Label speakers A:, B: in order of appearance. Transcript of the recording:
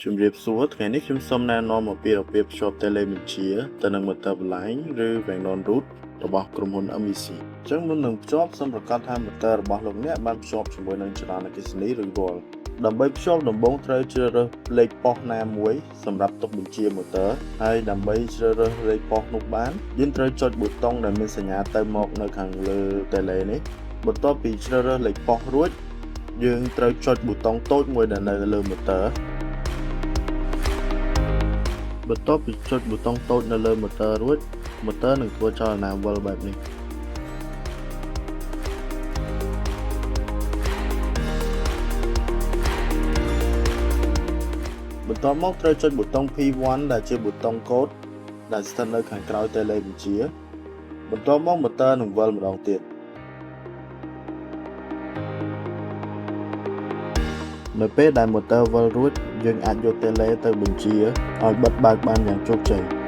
A: ជំរាបសួរថ្ងៃនេះខ្ញុំសូមណែនាំអំពីរបៀបភ្ជាប់តេឡេបញ្ជាទៅនឹង ម៉ូទ័របលែង ឬ វាំងននរូតរបស់ក្រុមហ៊ុន MEC អញ្ចឹងមុននឹងភ្ជាប់សូមប្រាកដថាម៉ូទ័ររបស់លោកអ្នកបានភ្ជាប់ជាមួយនឹងចរន្តអគ្គិសនីរួចរាល់ដើម្បីភ្ជាប់ដំបូងត្រូវជ្រើសរើសលេខប៉ុស្តិ៍ណាមួយសម្រាប់ទុកបញ្ជាម៉ូទ័រហើយដើម្បីជ្រើសរើសលេខប៉ុស្តិ៍នោះបានយើងត្រូវចុចប៊ូតុងដែលមានសញ្ញាទៅមកនៅខាងលើតេឡេនេះបន្ទាប់ពីជ្រើសរើសលេខប៉ុស្តិ៍រួចយើងត្រូវចុចប៊ូតុងតូចមួយដែលនៅលើម៉ូទ័របន្ទាប់ពីចុចប៊ូតុងតូចនៅលើម៉ូទ័ររួចម៉ូទ័រនឹងធ្វើចលនាវិលបែបនេះបន្ទាប់មកត្រូវចុចប៊ូតុង P1 ដែលជាប៊ូតុងកូដដែលស្ថិតនៅខាងក្រោយតេឡេបញ្ជាបន្ទាប់មកម៉ូទ័រនឹងវិលម្ដងទៀតនៅពេលដែលម៉ូទ័រវិលរួចយើងអាចយកតេឡេទៅបញ្ជាឲ្យបិទបើកបានយ៉ាងជោគជ័យ។